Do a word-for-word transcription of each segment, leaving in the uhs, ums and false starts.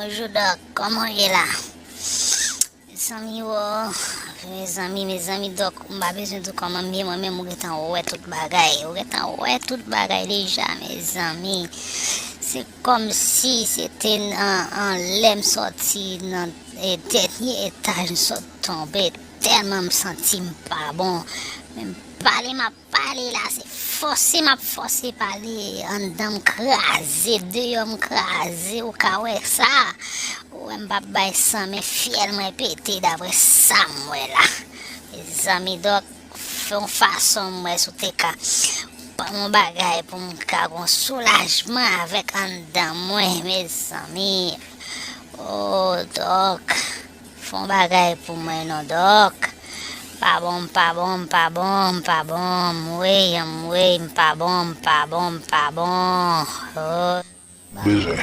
Bonjou Dòk, kòman w ye la? Mezanmi, wo, mezanmi, mezanmi, Dòk, m pa bezwen di w kòman m ye, mwen menm ou gentan wè tout bagay, ou gentan wè tout bagay deja, mezanmi. Se kòmsi se te nan, anlè m sòti nan, e, dènye etaj, m sot tonbe, tèlman m santi m pa bon. Men m pale, m ap pale la, se fòse m ap fòse pale, anndan m kraze, deyò m kraze, ou ka wè sa. Ou wè m p ap bay san, men fyèl mwen pete daprè sa m wè la. Mezanmi, Dòk, fè yon fason m wè si w te ka ban m yon bagay pou m ka gon soulajman avèk anndan mwen, mezanmi. O, Dòk. Fè yon bagay pou mwen non, Dòk. Pa bon, m pa bon, m pa bon, m pa bon, m wè, m wè, m pa bon, m pa bon, m pa bon. Oh. Bezwen.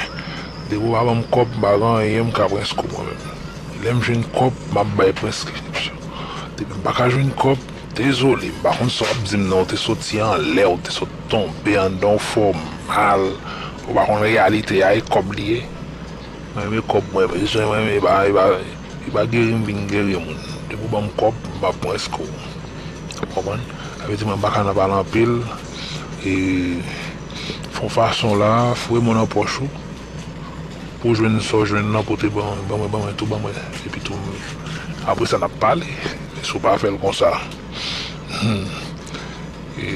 Depi w pa ban m kòb, m pa gen anyen, m ka prenskou mwen menm. Lè m jwenn kòb, m ap bay prenskripsyon. Depi m pa ka jwenn kòb, dezole, m pa konn sa w ap di m nan, ou te soti anlè, ou te sot tonbe anndan, w fè w mal, ou pa konn reyalite a, e kòb li ye. Mwen renmen kòb mwen, bezwen mwen, e pa, e pa, e pa geri m vin geri moun. Depi w ban m kòb, m ap pran risk ou. Ou konprann? Sa vle di mwen pa ka nan pale anpil. E fè yon fason la, foure men w nan pòch ou. Pou w jwenn sa w jwenn nan, pote ban, ban mwen, ban mwen tou, ban mwen. Epi tou, apre sa, n ap pale. Men si w pa fè l konsa, hmm. E,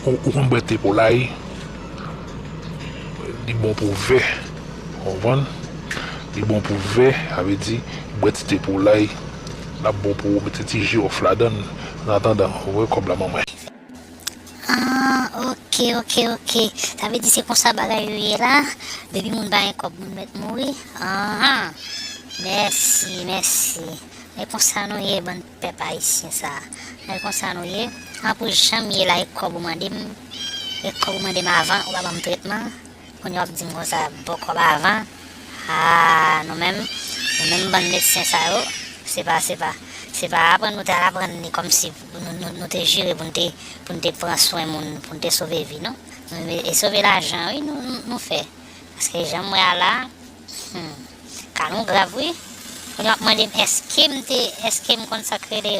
ou, ou konn bwè te pou lay, li bon pou vè, ou konprann? Li bon pou vè, sa vle di, bwè ti te pou lay, l ap bon pou ou, mete ti jiwòf ladan l. An atandan, ou wè kòb la ban mwen. Ah, ok, ok, ok. Sa vle di se konsa bagay yo ye la. Depi moun pa gen kòb, moun mèt mouri. Anhan. Mèsi, mèsi. Men konsa nou ye, bann pèp ayisyen sa. Men konsa nou ye. An pou jan m ye la, e kòb ou mande m, e kòb ou mande m avan, ou pa ban m tretman. Kounye a w ap di m konsa, bon kòb avan. Ah, nou menm, nou menm bann medsen sa yo, se pa, se pa, se pa aprann nou te al aprann li kòmsi nou, nou, nou te jire pou n te, pou n te pran swen moun, pou n te sove vi, non. E sove lajan, wi, nou, nou, nou fè. Paske jan m wè a la, hmm, ka nou grav, wi. Kounye a w ap mande m èske m te, èske m konn sa k rele,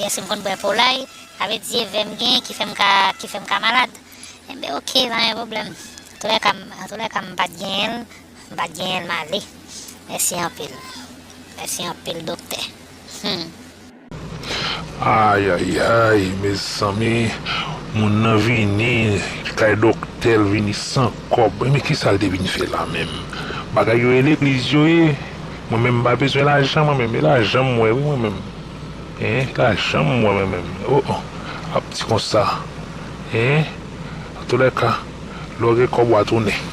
èske m konn bwè pou lay, sa vle di e vè m gen ki fè m ka, ki fè m ka malad. Enben, ok, pa gen pwoblèm. Antoulèka, m, antoulèka, m pa t genyen l, m pa t genyen l, m ale. Mèsi anpil. Mèsi anpil, doktè. Hmm. Ayayay, mezanmi, moun nan vini kay doktè, l vini san kòb. Men kisa l te vin fè la menm? Bagay yo e legliz yo ye. Mwen menm, m pa bezwen lajan, mwen menm. E lajan m wè, wi, mwen menm. Hein, lajan m wè mwen menm. Oh, oh. Ap di konsa. Hein? Antoulèka, lè w gen kòb, w a tounen.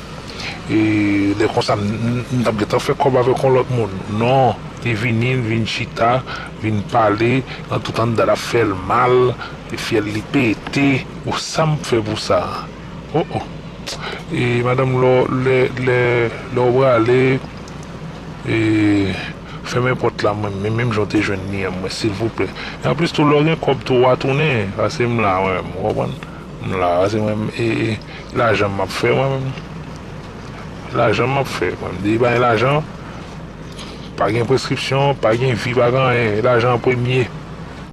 E lè konsa, m, m, m t ap gentan fè kòb avèk yon lòt moun. Non, li vini, l vin chita, vin pale, nan tout anndan l ap fè l mal, e fyèl li pete. Ou sa m fè pou sa? Oh, oh. E madanm, lè, lè, lè, lè w prale, e, fèmen pòt la, mwen, men, menm jan w te jwenn li an, mwen, silvouplè. E anplis tou, lè w gen kòb tou, w a tounen, pase m la, mwen, ou konprann? M la, pase mwen, e, e, lajan m ap fè, mwen menm. Lajan m ap fè, mwen. M di, pa gen lajan, pa gen preskripsyon, pa gen vi, pa gen anyen. Lajan an premye.